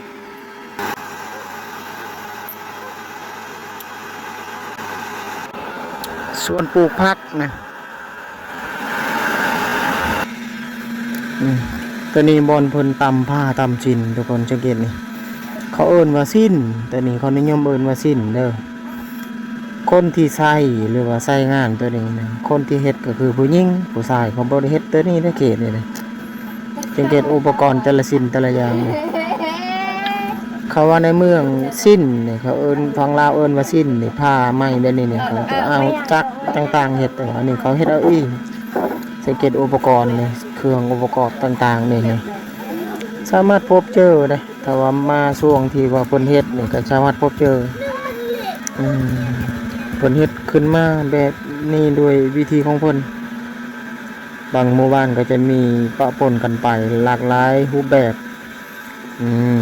ສວນປູກຜັກນະ. ອືມ ໂຕນີ້ບ່ອນເພິ່ນຕຳຜ້າຕຳສິ້ນ ທຸກຄົນສັງເກດນີ້ ເຂົາເອີ້ນວ່າສິ້ນ. ໂຕນີ້ເຂົານິຍົມເອີ້ນວ່າສິ້ນເດີ. ຄົນທີ່ໃຊ້ ຫຼືວ່າໃຊ້ງານໂຕນີ້ນະ ຄົນທີ່ເຮັດກໍຄືຜູ້ຍິງ, ຜູ້ຊາຍເຂົາບໍ່ໄດ້ເຮັດໂຕນີ້ເດ້ ເຂດນີ້ນະ. ສັງເກດອຸປະກອນແຕ່ລະສິ່ງແຕ່ລະຢ່າງນີ້ ເຂົາວ່າໃນເມືອງສິ້ນນີ້ ເຂົາເອີ້ນ ຝັ່ງລາວເອີ້ນວ່າສິ້ນນີ້ ຜ້າໄໝແບບນີ້ນີ້ ເຂົາຈະເອົາຈັກຕ່າງໆເຮັດ, ແຕ່ວ່າອັນນີ້ເຂົາເຮັດເອົາເອງ. ສັງເກດອຸປະກອນນີ້ ເຄື່ອງອຸປະກອບຕ່າງໆນີ້ ນີ້ ສາມາດພົບເຈີໄດ້. ຖ້າວ່າມາຊ່ວງທີ່ວ່າເພິ່ນເຮັດນີ້ ກໍສາມາດພົບເຈີ. ອືມ ເພິ່ນເຮັດຂຶ້ນມາແບບນີ້ດ້ວຍວິທີຂອງເພິ່ນ. ບາງໝູ່ບ້ານກໍຈະມີປະປົນກັນໄປ ຫຼາກຫຼາຍຮູບແບບ. ອືມ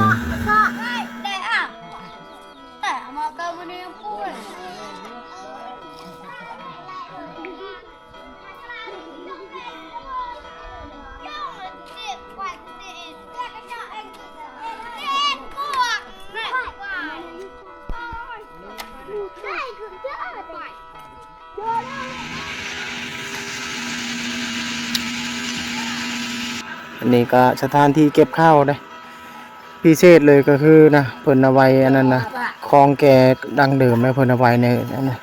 ອັນນີ້ກໍສະຖານທີ່ເກັບເຂົ້າເດ້. ພິເສດເລີຍກໍຄືນະ ເພິ່ນເອົາໄວ້ອັນນັ້ນນະ ຂອງແກ່ດັ້ງເດີມນະ ເພິ່ນເອົາໄວ້ໃນອັນນັ້ນ.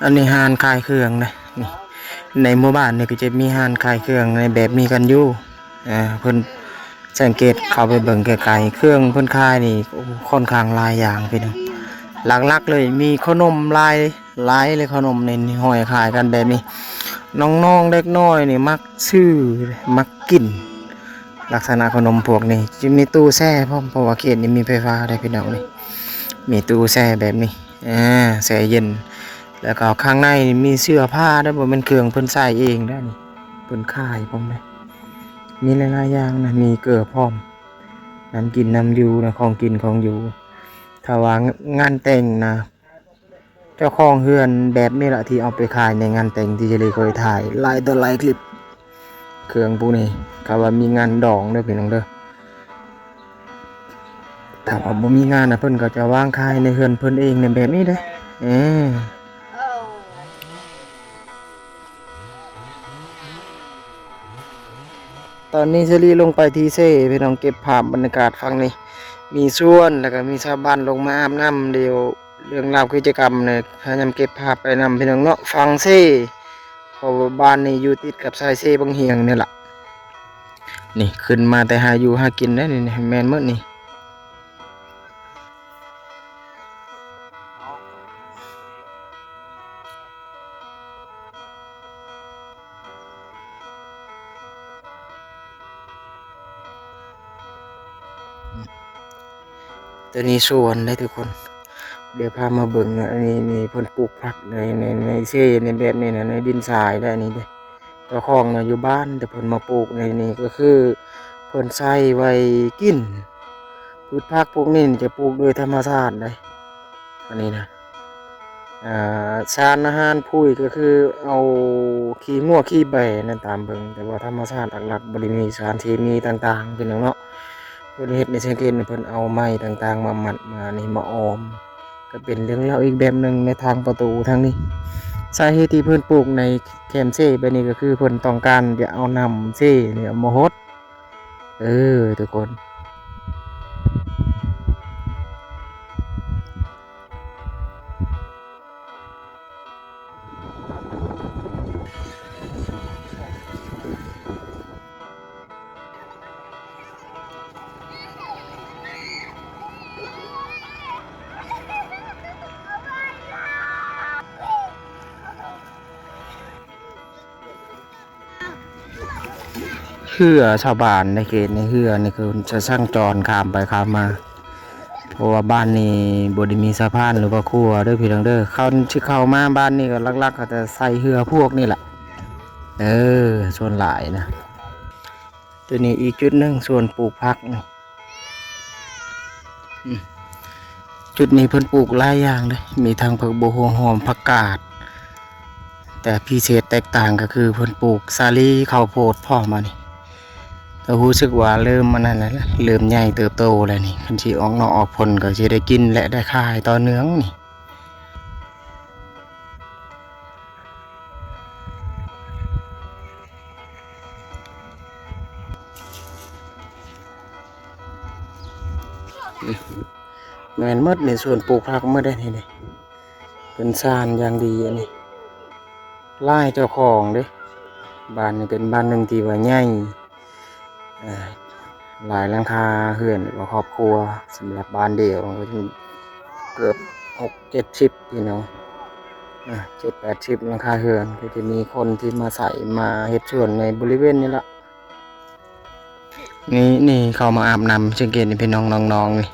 ອັນນີ້ຮ້ານຂາຍເຄື່ອງເດ້ ນີ້ ໃນໝູ່ບ້ານນີ້ກໍຈະມີຮ້ານຂາຍເຄື່ອງໃນແບບນີ້ກັນຢູ່. ອ່າ ເພິ່ນ ສັງເກດເຂົ້າໄປເບິ່ງໃກ້ໆ ເຄື່ອງເພິ່ນຂາຍນີ້ ໂອ້ ຄ່ອນຂ້າງຫຼາຍຢ່າງພີ່ນ້ອງ. ຫຼັກໆເລີຍມີເຂົ້າໜົມຫຼາຍ ຫຼາຍເລີຍ ເຂົ້າໜົມນີ້ຫ້ອຍຂາຍກັນແບບນີ້. ນ້ອງໆເດັກນ້ອຍນີ້ມັກຊື້ ມັກກິນ ລັກສະນະເຂົ້າໜົມພວກນີ້. ຈະມີຕູ້ແຊ່ພ້ອມ ເພາະວ່າເຂດນີ້ມີໄຟຟ້າເດ້ພີ່ນ້ອງນີ້ ມີຕູ້ແຊ່ແບບນີ້ ອ່າ ແຊ່ເຢັນ. ແລ້ວກໍຂ້າງໃນນີ້ມີເສື້ອຜ້າເດ້ ບໍ່ແມ່ນເຄື່ອງເພິ່ນໃສ່ເອງເດ້ນີ້ ເພິ່ນຂາຍພ້ອມເດ້. ມີຫຼາຍໆຢ່າງນະ ມີເກືອພ້ອມ ນ້ຳກິນນ້ຳຢູ່ນະ ຂອງກິນຂອງຢູ່. ຖ້າວ່າງານແຕ່ງນະ ເຈົ້າຂອງເຮືອນແບບນີ້ລະທີ່ເອົາໄປຂາຍໃນງານແຕ່ງ ທີ່ເຈລີເຄີຍຖ່າຍຫຼາຍຕໍ່ຫຼາຍຄລິບ. ເຄື່ອງພວກນີ້ ຖ້າວ່າມີງານດອງເດີພີ່ນ້ອງເດີ. ຖ້າວ່າບໍ່ມີງານນະ ເພິ່ນກໍຈະວາງຂາຍໃນເຮືອນເພິ່ນເອງໃນແບບນີ້ເດ້. ເອີ ຕອນນີ້ເຊລີລົງໄປທີ່ເຊ ພີ່ນ້ອງ ເກັບພາບບັນຍາກາດຝັ່ງນີ້ ມີສວນ ແລ້ວກໍມີຊາວບ້ານລົງມາອາບນ້ຳ. ດຽວເລື່ອງລາວກິດຈະກຳນີ້ ພະຍາຍາມເກັບພາບໄປນຳ ພີ່ນ້ອງເນາະ ຝັ່ງເຊ ເພາະວ່າບ້ານນີ້ຢູ່ຕິດກັບຊາຍເຊບັງຫຽງນີ້ລະ. ນີ້ຂຶ້ນມາແຕ່ຫາຢູ່ຫາກິນເດ້ນີ້ ແມ່ນໝົດນີ້. ໂຕນີ້ສວນເດ້ທຸກຄົນ ດຽວພາມາເບິ່ງ. ອັນນີ້ ນີ້ເພິ່ນປູກຜັກໃນ ໃນ ໃນເຊ ໃນແບບນີ້ນະ ໃນດິນຊາຍເດ້ ອັນນີ້ເດ້. ເຈົ້າຂອງນະຢູ່ບ້ານ ແຕ່ເພິ່ນມາປູກໃນນີ້ ກໍຄືເພິ່ນໃຊ້ໄວ້ກິນ. ພືດຜັກພວກນີ້ຈະປູກໂດຍທຳມະຊາດເດ້ ອັນນີ້ນະ. ອ່າ ສານອາຫານປຸ໋ຍກໍຄືເອົາຂີ້ງົວຂີ້ແບນະ ຕາມເບິ່ງ ແຕ່ວ່າທຳມະຊາດຫຼັກໆ ບໍ່ໄດ້ມີສານເຄມີຕ່າງໆ ພີ່ນ້ອງເນາະ. ເພິ່ນເຮັດໃນສັງເກດ ເພິ່ນເອົາໄມ້ຕ່າງໆມາມັດ ມານີ້ ມາອ້ອມ. ກໍເປັນເລື່ອງລາວອີກແບບໜຶ່ງໃນທາງປະຕູທາງນີ້. ສາເຫດທີ່ເພິ່ນປູກໃນແຄມເຊແບບນີ້ ກໍຄືເພິ່ນຕ້ອງການຈະເອົານ້ຳເຊນີ້ເອົາມາຫົດ ເອີ ທຸກຄົນ. ເຮືອຊາວບ້ານໃນເຂດນີ້ ເຮືອນີ້ຄືຈະສັນຈອນຂ້າມໄປຂ້າມມາ. ເພາະວ່າບ້ານນີ້ບໍ່ໄດ້ມີສະພານ ຫຼືວ່າຂົວເດີພີ່ນ້ອງເດີ. ເຂົາຊິເຂົ້າມາບ້ານນີ້ກໍຫຼັກໆ ເຂົາຈະໃຊ້ເຮືອພວກນີ້ແຫຼະ ເອີ ສ່ວນຫຼາຍນະ. ຕົວນີ້ອີກຈຸດໜຶ່ງ ສວນປູກຜັກນີ້ ອືມ ຈຸດນີ້ເພິ່ນປູກຫຼາຍຢ່າງເດ້ ມີທັງຜັກບົວ ຫົວຫອມ ຜັກກາດ ແຕ່ພິເສດແຕກຕ່າງກໍຄືເພິ່ນປູກສາລີ ເຂົ້າໂພດພ້ອມ. ອັນນີ້ກໍຮູ້ສຶກວ່າເລີ່ມອັນນັ້ນແລ້ວ ເລີ່ມໃຫຍ່ເຕີບໂຕແລ້ວນີ້ ຄັນຊິອອກໜໍ່ອອກຜົນກໍຊິໄດ້ກິນ ແລະ ໄດ້ຂາຍຕໍ່ເນື່ອງນີ້. ແມ່ນໝົດນີ້ ສວນປູກຜັກໝົດເດ້ນີ້ ເປັນຊານຢ່າງດີ. ອັນນີ້ຫຼາຍເຈົ້າຂອງເດ້ ບ້ານນີ້ເປັນບ້ານໜຶ່ງທີ່ວ່າໃຫຍ່ ເອີ ຫຼາຍຫຼັງຄາເຮືອນ ຫຼືວ່າຄອບຄົວ ສຳລັບບ້ານດຽວ ເກືອບຫົກເຈັດສິບພີ່ນ້ອງ ເຈັດແປດສິບຫຼັງຄາເຮືອນ ກໍຈະມີຄົນທີ່ມາໃຊ້ ມາເຮັດສວນໃນບໍລິເວນນີ້ລະ. ນີ້ ນີ້ເຂົາມາອາບນ້ຳ ສັງເກດນີ້ພີ່ນ້ອງ ນ້ອງໆ ນີ້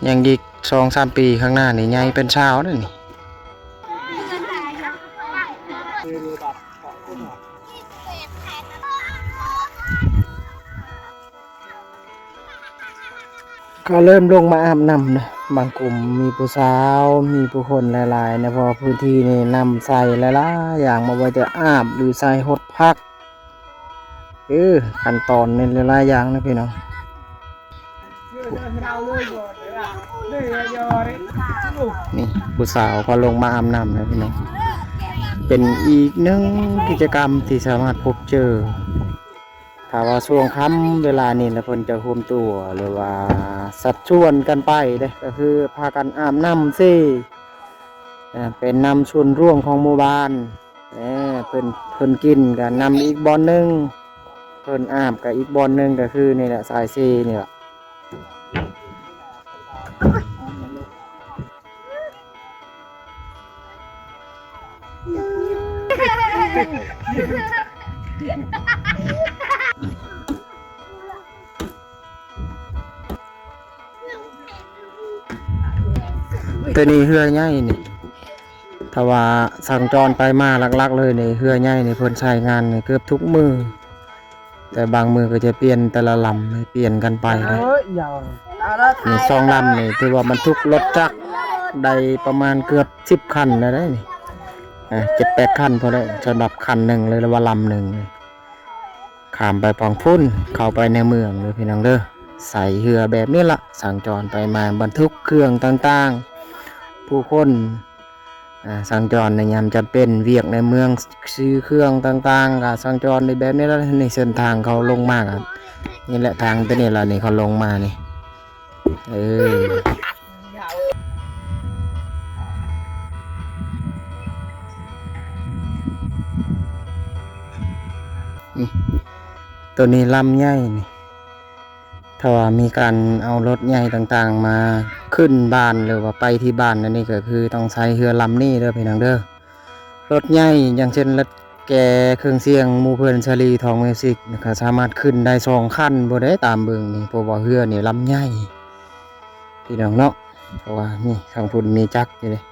ຍັງອີກສອງສາມປີຂ້າງໜ້ານີ້ໃຫຍ່ເປັນສາວເດ້ນີ້. ກໍເລີ່ມລົງມາອາບນ້ຳນະ ບາງກຸ່ມມີຜູ້ສາວ ມີຜູ້ຄົນຫຼາຍໆ ນະ ເພາະວ່າພື້ນທີ່ນີ້ນ້ຳໃສຫຼາຍໆຢ່າງ ບໍ່ວ່າຈະອາບ ຫຼື ໃສ່ຫົດຜັກ ເອີ ຂັ້ນຕອນນີ້ຫຼາຍໆຢ່າງນະພີ່ນ້ອງ. ນີ້ຜູ້ສາວກໍລົງມາອາບນ້ຳແລ້ວພີ່ນ້ອງ ເປັນອີກໜຶ່ງກິດຈະກຳທີ່ສາມາດພົບເຈີ ຖ້າວ່າຊ່ວງຄ່ຳເວລານີ້ລະ ເພິ່ນຈະຮວມຕົວ ຫຼືວ່າສັດສ່ວນກັນໄປເດ້ ກໍຄືພາກັນອາບນ້ຳເຊ ເປັນນ້ຳສ່ວນລວມຂອງໝູ່ບ້ານ. ເອີ ເພິ່ນ ເພິ່ນກິນກໍນຳອີກບ່ອນໜຶ່ງ ເພິ່ນອາບກໍອີກບ່ອນໜຶ່ງ ກໍຄືນີ້ແຫຼະ ສາຍເຊນີ້ແຫຼະ. ໂຕນີ້ເຮືອໃຫຍ່ນີ້ ຖ້າວ່າສັນຈອນໄປມາຫຼັກໆເລີຍນີ້ ເຮືອໃຫຍ່ນີ້ເພິ່ນໃຊ້ງານນີ້ເກືອບທຸກມື້ ແຕ່ບາງມື້ກໍຈະປ່ຽນແຕ່ລະລຳ ປ່ຽນກັນໄປເດ້. ນີ້ສອງລຳນີ້ຖືວ່າບັນທຸກລົດຈັກໄດ້ປະມານເກືອບສິບຄັນແລ້ວເດ້ນີ້ ເຈັດແປດຄັນພໍແລ້ວ ສຳລັບຄັນໜຶ່ງເລີຍ ຫຼືວ່າລຳໜຶ່ງ. ຂ້າມໄປຝັ່ງພຸ້ນ ເຂົ້າໄປໃນເມືອງເດີພີ່ນ້ອງເດີ ໃຊ້ເຮືອແບບນີ້ລະ ສັນຈອນໄປມາ ບັນທຸກເຄື່ອງຕ່າງໆ ຜູ້ຄົນ ອາ ສັນຈອນໃນຍາມຈຳເປັນ ວຽກໃນເມືອງ ຊື້ເຄື່ອງຕ່າງໆ ກໍສັນຈອນໄດ້ແບບນີ້ລະ. ໃນເສັ້ນທາງເຂົາລົງມາກໍນີ້ແຫຼະ ທາງຕົວນີ້ລະ ນີ້ເຂົາລົງມານີ້. ເອີ ອືມ ໂຕນີ້ລຳໃຫຍ່ນີ້ ຖ້າວ່າມີການເອົາລົດໃຫຍ່ຕ່າງໆມາຂຶ້ນບ້ານ ຫຼືວ່າໄປທີ່ບ້ານ ອັນນີ້ກໍຄືຕ້ອງໃຊ້ເຮືອລຳນີ້ເດີພີ່ນ້ອງເດີ. ລົດໃຫຍ່ ຢ່າງເຊັ່ນ ລົດແກ່ເຄື່ອງສຽງ ໝູ່ເພື່ອນ ສາລີ ທອງ ມິວສິກ ກໍສາມາດຂຶ້ນໄດ້ສອງຄັນພຸ້ນເດ້ ຕາມເບິ່ງນີ້ ເພາະວ່າເຮືອນີ້ລຳໃຫຍ່ພີ່ນ້ອງເນາະ. ເພາະວ່ານີ້ ທາງພຸ້ນມີຈັກຢູ່ເດ້.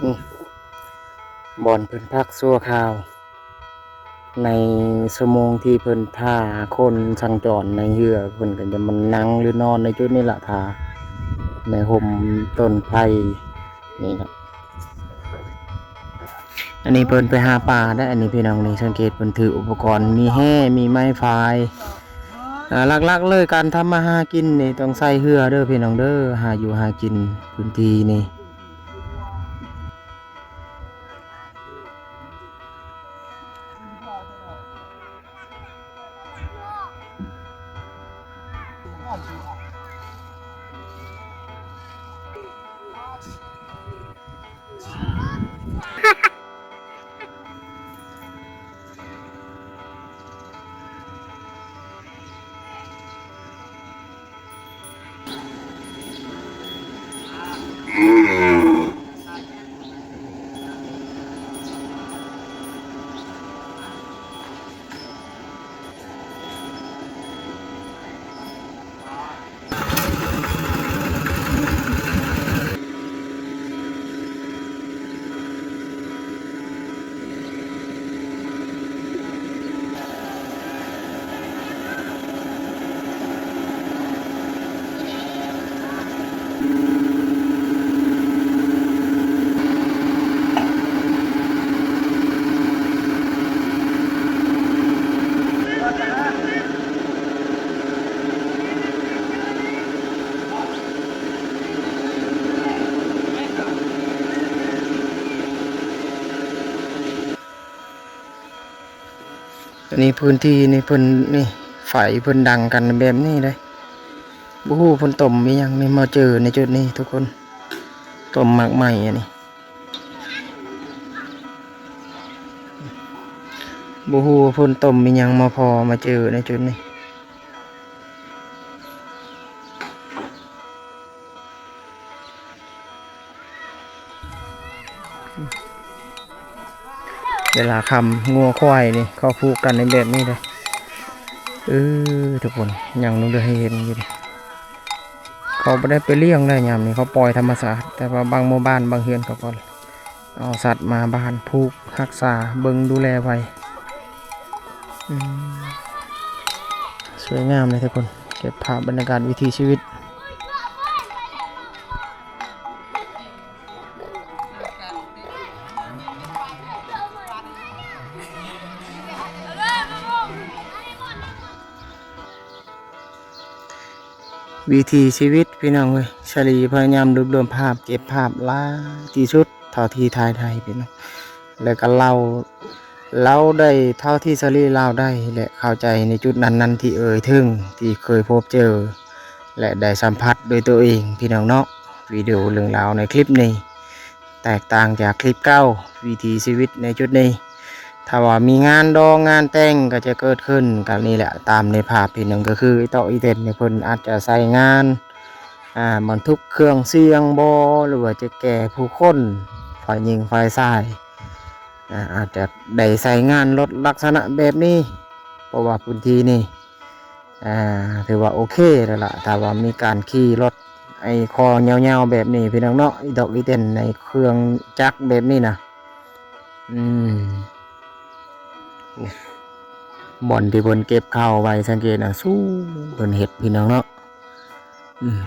ອືມ ບ່ອນເພິ່ນພັກຊົ່ວຄາວ ໃນຊົ່ວໂມງທີ່ເພິ່ນຖ້າຄົນສັນຈອນໃນເຮືອ ເພິ່ນກໍຈະມານັ່ງ ຫຼື ນອນໃນຈຸດນີ້ລະ ຖ້າໃນຮົ່ມຕົ້ນໄຜ່ນີ້ນະ. ອັນນີ້ເພິ່ນໄປຫາປາໄດ້ ອັນນີ້ພີ່ນ້ອງນີ້ ສັງເກດເພິ່ນຖືອຸປະກອນ ມີແຮ່ ມີໄມ້ພາຍ. ອ່າ ຫຼັກໆເລີຍ ການທຳມາຫາກິນນີ້ຕ້ອງໃຊ້ເຮືອເດີພີ່ນ້ອງເດີ ຫາຢູ່ຫາກິນພື້ນທີ່ນີ້. ອ ອັນນີ້ພື້ນທີ່ນີ້ເພິ່ນ ນີ້ໄຟເພິ່ນດັງກັນແບບນີ້ເດ້. ບໍ່ຮູ້ເພິ່ນຕົ້ມອີ່ຫຍັງນີ້ ມາເຈີໃນຈຸດນີ້ທຸກຄົນ. ຕົ້ມໝາກໄມ້ອັນນີ້ ບໍ່ຮູ້ວ່າເພິ່ນຕົ້ມອີ່ຫຍັງມາພໍມາເຈີໃນຈຸດນີ້. ເວລາຄ່ຳ ງົວຄວາຍນີ້ ເຂົາຜູກກັນໃນແບບນີ້ເດ້. ເອີ ທຸກຄົນ ຍັງເຫຼືອໃຫ້ເຫັນຢູ່ນີ້. ເຂົາບໍ່ໄດ້ໄປລ້ຽງໄດ້ຍາມນີ້ ເຂົາປ່ອຍທຳມະຊາດ. ແຕ່ວ່າບາງໝູ່ບ້ານ ບາງເຮືອນ ເຂົາກໍເອົາສັດມາບ້ານ ຜູກ ຮັກສາ ເບິ່ງດູແລໄວ້. ອືມ ສວຍງາມເລີຍທຸກຄົນ ເກັບພາບບັນຍາກາດວິຖີຊີວິດ. ວິຖີຊີວິດພີ່ນ້ອງເອີຍ ສາລີພະຍາຍາມລວບລວມພາບ ເກັບພາບຫຼາຍທີ່ສຸດເທົ່າທີ່ຖ່າຍໄດ້ພີ່ນ້ອງ ແລ້ວກໍເລົ່າ ເລົ່າໄດ້ເທົ່າທີ່ສາລີເລົ່າໄດ້ ແລະ ເຂົ້າໃຈໃນຈຸດນັ້ນໆທີ່ເອີ່ຍເຖິງ ທີ່ເຄີຍພົບເຈີ ແລະ ໄດ້ສຳຜັດດ້ວຍຕົວເອງພີ່ນ້ອງເນາະ. ວິດີໂອເລື່ອງລາວໃນຄລິບນີ້ ແຕກຕ່າງຈາກຄລິບເກົ່າ ວິຖີຊີວິດໃນຈຸດນີ້ ຖ້າວ່າມີງານດອງງານແຕ່ງກໍຈະເກີດຂຶ້ນກັນນີ້ແຫຼະ ຕາມໃນພາບທີ່ໜຶ່ງ ກໍຄືອີ່ຕອກອີ່ເຕັນນີ້ ເພິ່ນອາດຈະໃຊ້ງານ ອ່າ ບັນທຸກເຄື່ອງສຽງບໍ ຫຼືວ່າຈະແກ່ຜູ້ຄົນ ຝ່າຍຍິງຝ່າຍຊາຍ ອ່າ ອາດຈະໄດ້ໃຊ້ງານລົດລັກສະນະແບບນີ້ ເພາະວ່າພື້ນທີ່ນີ້ ອ່າ ຖືວ່າໂອເຄແລ້ວລະ ຖ້າວ່າມີການຂີ່ລົດໄອ້ຄໍຍາວໆແບບນີ້ພີ່ນ້ອງເນາະ ອີ່ຕອກອີ່ເຕັນໃນເຄື່ອງຈັກແບບນີ້ນະ. ອືມ ບ່ອນທີ່ເພິ່ນເກັບເຂົ້າໄວ້ ສັງເກດເອົາ ສູງ ເພິ່ນເຮັດພີ່ນ້ອງເນາະ. ອືມ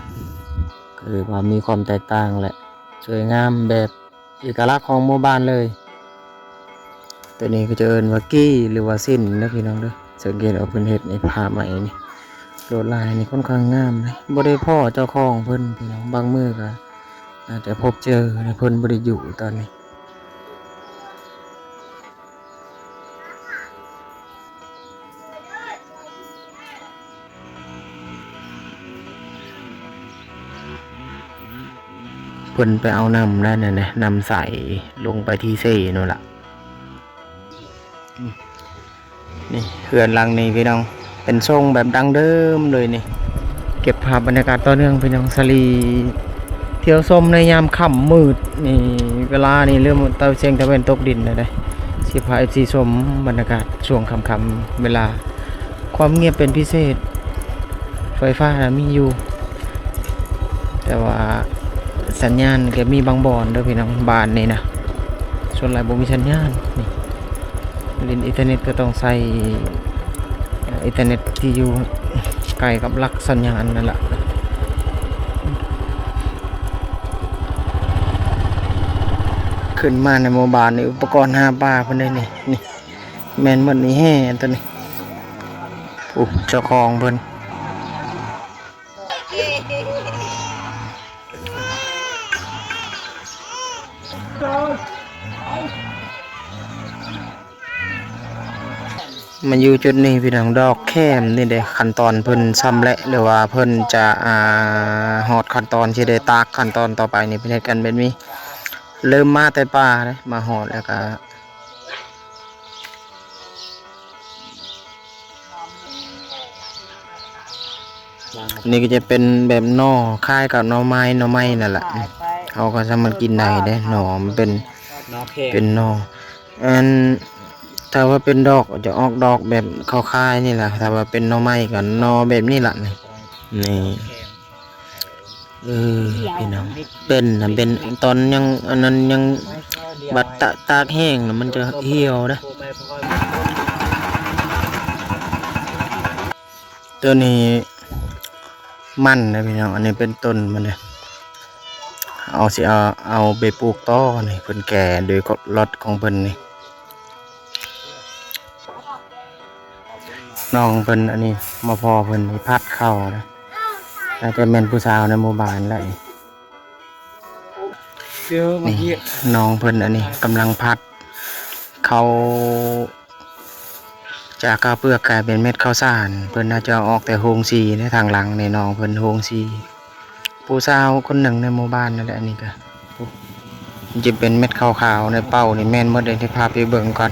ກໍຖືວ່າມີຄວາມແຕກຕ່າງ ແລະ ສວຍງາມແບບ ເອກະລັກຂອງໝູ່ບ້ານເລີຍ. ໂຕນີ້ເຂົາຈະເອີ້ນວ່າກີ່ ຫຼືວ່າສິ້ນເດີພີ່ນ້ອງເດີ. ສັງເກດເອົາ ເພິ່ນເຮັດໃນຜ້າໄໝນີ້ ລວດລາຍນີ້ຄ່ອນຂ້າງງາມເດ້. ບໍ່ໄດ້ພໍ້ເຈົ້າຂອງເພິ່ນພີ່ນ້ອງ ບາງມື້ກໍອາດຈະພົບເຈີ ແຕ່ເພິ່ນບໍ່ໄດ້ຢູ່ຕອນນີ້. ເພິ່ນໄປເອົານ້ຳນັ້ນນະ ນ້ຳໃສລົງໄປທີ່ເຊໂນ່ນລະ. ນີ້ເຮືອນຫຼັງນີ້ພີ່ນ້ອງ ເປັນຊົງແບບດັ້ງເດີມເລີຍນີ້. ເກັບພາບບັນຍາກາດຕໍ່ເນື່ອງພີ່ນ້ອງ ສາລີທ່ຽວຊົມໃນຍາມຄ່ຳມືດນີ້ ເວລານີ້ເລີ່ມຕາເສັງຕາເວັນຕົກດິນແລ້ວເດ້. ຊິພາເອັຟຊີຊົມບັນຍາກາດຊ່ວງຄ່ຳໆ ເວລາຄວາມງຽບເປັນພິເສດ. ໄຟຟ້ານະມີຢູ່ ແຕ່ວ່າສັນຍານກໍມີບາງບ່ອນເດີພີ່ນ້ອງ ບ້ານນີ້ນະ ສ່ວນຫຼາຍບໍ່ມີສັນຍານນີ້. ຫຼິ້ນອິນເຕີເນັດກໍຕ້ອງໃຊ້ອິນເຕີເນັດທີ່ຢູ່ໃກ້ກັບຫຼັກສັນຍານນັ້ນລະ. ຂຶ້ນມາໃນໝູ່ບ້ານນີ້ ອຸປະກອນຫາປາເພິ່ນເດ້ນີ້ ນີ້ ແມ່ນໝົດນີ້ແຮ່ຕົວນີ້. ໂອ້ ເຈົ້າຂອງເພິ່ນ ມາຢູ່ຈຸດນີ້ພີ່ນ້ອງ ດອກແຄມນີ້ເດ້ ຂັ້ນຕອນເພິ່ນຊຳແຫຼະ ຫຼືວ່າເພິ່ນຈະ ອ່າ ຮອດຂັ້ນຕອນຊິໄດ້ຕາກ ຂັ້ນຕອນຕໍ່ໄປນີ້ເພິ່ນເຮັດກັນແບບນີ້. ເລີ່ມມາແຕ່ປ່າເດ້ ມາຮອດແລ້ວກະ ນີ້ກໍຈະເປັນແບບໜໍ່ ຄ້າຍກັບໜໍ່ໄມ້ ໜໍ່ໄມ້ນັ້ນແຫຼະ. ອືມ ເຮົາກໍສາມາດກິນໄດ້ເດ້ ໜໍ່ມັນເປັນ ໜໍ່ແຄມ ເປັນໜໍ່ ອັນ ຖ້າວ່າເປັນດອກຈະອອກດອກແບບຄາວຄາຍນີ້ລະ ຖ້າວ່າເປັນໜໍ່ໄມ້ກໍໜໍ່ແບບນີ້ລະ ນີ້ ນີ້ ເອີ ພີ່ນ້ອງ ເປັນນະ ເປັນຕອນຍັງ ອັນນັ້ນຍັງ ບັດຕາກ ຕາກແຫ້ງນະ ມັນຈະຫ່ຽວເດ້. ຕົວນີ້ມັນນະພີ່ນ້ອງ ອັນນີ້ເປັນຕົ້ນມັນເດ້ ເຮົາຊິເອົາ ເອົາໄປປູກຕໍ່ນີ້ ເພິ່ນແກ່ໂດຍລັອດຂອງເພິ່ນນີ້ ນ້ອງເພິ່ນ ອັນນີ້ມາພໍ້ເພິ່ນນີ້ພັດເຂົ້ານະ ໜ້າຈະແມ່ນຜູ້ສາວໃນໝູ່ບ້ານແຫຼະນີ້. ເຈີມາ ນີ້ ເຮັດ ນ້ອງເພິ່ນອັນນີ້ກຳລັງພັດເຂົ້າ ຈາກເຂົ້າເປືອກກາຍເປັນເມັດເຂົ້າສານ ເພິ່ນໜ້າຈະເອົາອອກແຕ່ໂຮງສີໃນທາງຫຼັງນີ້ ນ້ອງເພິ່ນໂຮງສີ ຜູ້ສາວຄົນໜຶ່ງໃນໝູ່ບ້ານນັ້ນແຫຼະ ອັນນີ້ກະ ໂອ້ ມັນຈະເປັນເມັດຂາວໆໃນເປົ້ານີ້ແມ່ນໝົດເດ້ ພາໄປເບິ່ງກ່ອນ.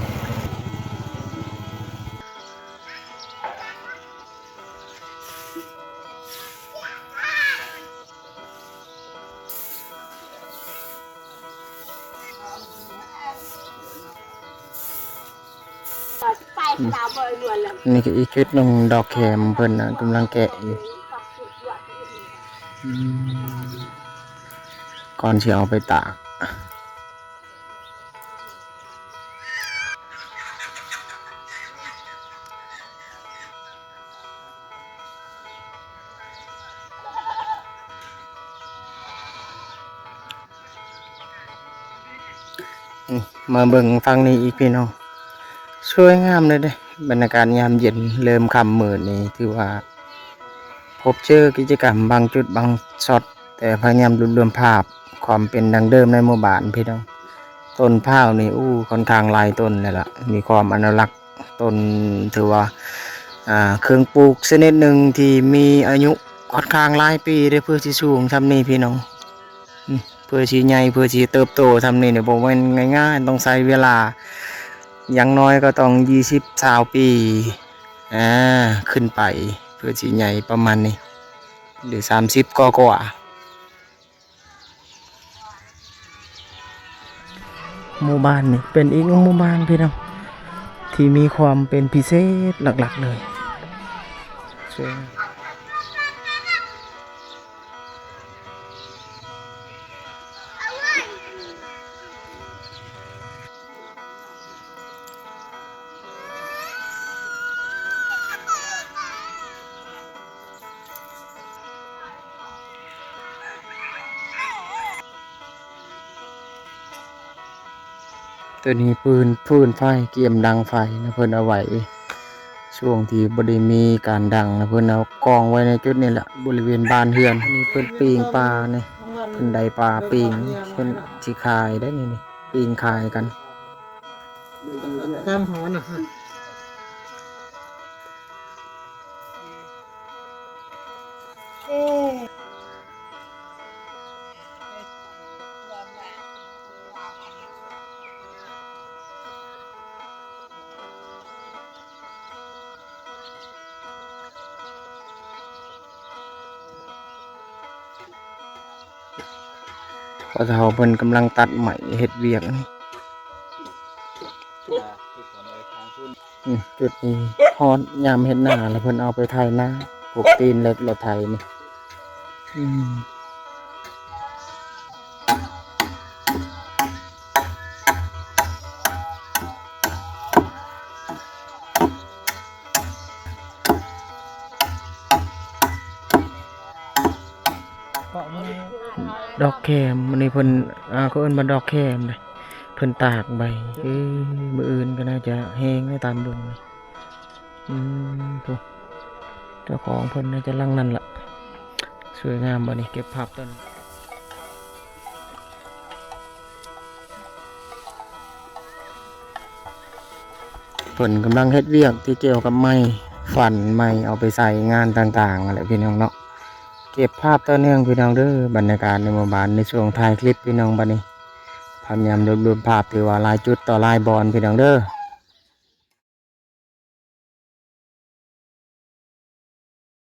ນີ້ກໍອີກຈຸດໜຶ່ງ ດອກແຄມເພິ່ນນະ ກຳລັງແກະຢູ່ ອືມ ກ່ອນຊິເອົາໄປຕາກ. ນີ້ ມາເບິ່ງຝັ່ງນີ້ອີກພີ່ນ້ອງ ສວຍງາມເລີຍເດ້ ບັນຍາກາດຍາມເຢັນເລີ່ມຄ່ຳມືດນີ້ ຖືວ່າ ພົບເຈີກິດຈະກຳບາງຈຸດບາງຊັອດ ແຕ່ພະຍາຍາມລວບລວມພາບຄວາມເປັນດັ້ງເດີມໃນໝູ່ບ້ານພີ່ນ້ອງ. ຕົ້ນພ້າວນີ້ ໂອ້ ຂ້ອນຂ້າງຫຼາຍຕົ້ນແລ້ວລະ ມີຄວາມອະນຸລັກຕົ້ນ ຖືວ່າ ອ່າ ເຄື່ອງປູກຊະນິດໜຶ່ງທີ່ມີອາຍຸຂ້ອນຂ້າງຫຼາຍປີເດ້ ເພື່ອຊິສູງສ່ຳນີ້ພີ່ນ້ອງ ເພື່ອຊິໃຫຍ່ ເພື່ອຊິເຕີບໂຕສ່ຳນີ້ນີ້ ບໍ່ແມ່ນງ່າຍໆ ຕ້ອງໃຊ້ເວລາຢ່າງໜ້ອຍກໍຕ້ອງຊາວປີ ອາ ຂຶ້ນໄປ ເພື່ອຊິໃຫຍ່ປະມານນີ້ ຫຼື ສາມສິບກວ່າໆ. ໝູ່ບ້ານນີ້ເປັນອີກໜຶ່ງໝູ່ບ້ານພີ່ນ້ອງ ທີ່ມີຄວາມເປັນພິເສດຫຼັກໆເລີຍ. ໂຕນີ້ຟືນ ຟືນໄຟ ກຽມດັງໄຟນະ ເພິ່ນເອົາໄວ້ ຊ່ວງທີ່ບໍ່ໄດ້ມີການດັງນະ ເພິ່ນເອົາກອງໄວ້ໃນຈຸດນີ້ແຫຼະ ບໍລິເວນບ້ານເຮືອນ. ອັນນີ້ເພິ່ນປີ້ງປານີ້ ເພິ່ນໄດ້ປາປີ້ງ ເພິ່ນຊິຂາຍໄດ໋ນີ້ ນີ້ ປີ້ງຂາຍກັນ ຕາມຫົວນະ. ພໍ່ເຖົ້າເພິ່ນກຳລັງຕັດໄມ້ເຮັດວຽກນີ້. ອືມ ຈຸດນີ້ຮອດຍາມເຮັດນາແລ້ວ ເພິ່ນເອົາໄປໄຖນາ ພວກຕີນເຫຼັກລົດໄຖນີ້. ອືມ ດອກແຄມ ອັນນີ້ເພິ່ນ ອ່າ ເຂົາເອີ້ນວ່າດອກແຄມເດ້ ເພິ່ນຕາກໃບ ເອີ ມື້ອື່ນກໍໜ້າຈະແຫ້ງແລ້ວຕາມເບິ່ງ. ອືມ ໂອ້ ເຈົ້າຂອງເພິ່ນໜ້າຈະຫຼັງນັ້ນລະ ສວຍງາມ. ບັດນີ້ເກັບພາບຕົ້ນ ເພິ່ນກຳລັງເຮັດວຽກທີ່ກ່ຽວກັບໄມ້ ຟັນໄມ້ເອົາໄປໃຊ້ງານຕ່າງໆຫັ້ນແຫຼະພີ່ນ້ອງເນາະ. ເກັບພາບຕໍ່ເນື່ອງພີ່ນ້ອງເດີ ບັນຍາກາດໃນໝູ່ບ້ານໃນຊ່ວງຖ່າຍຄລິບພີ່ນ້ອງ. ບັດນີ້ພະຍາຍາມລວບລວມພາບ ຖືວ່າຫຼາຍຈຸດຕໍ່ຫຼາຍບ່ອນພີ່ນ້ອງເດີ.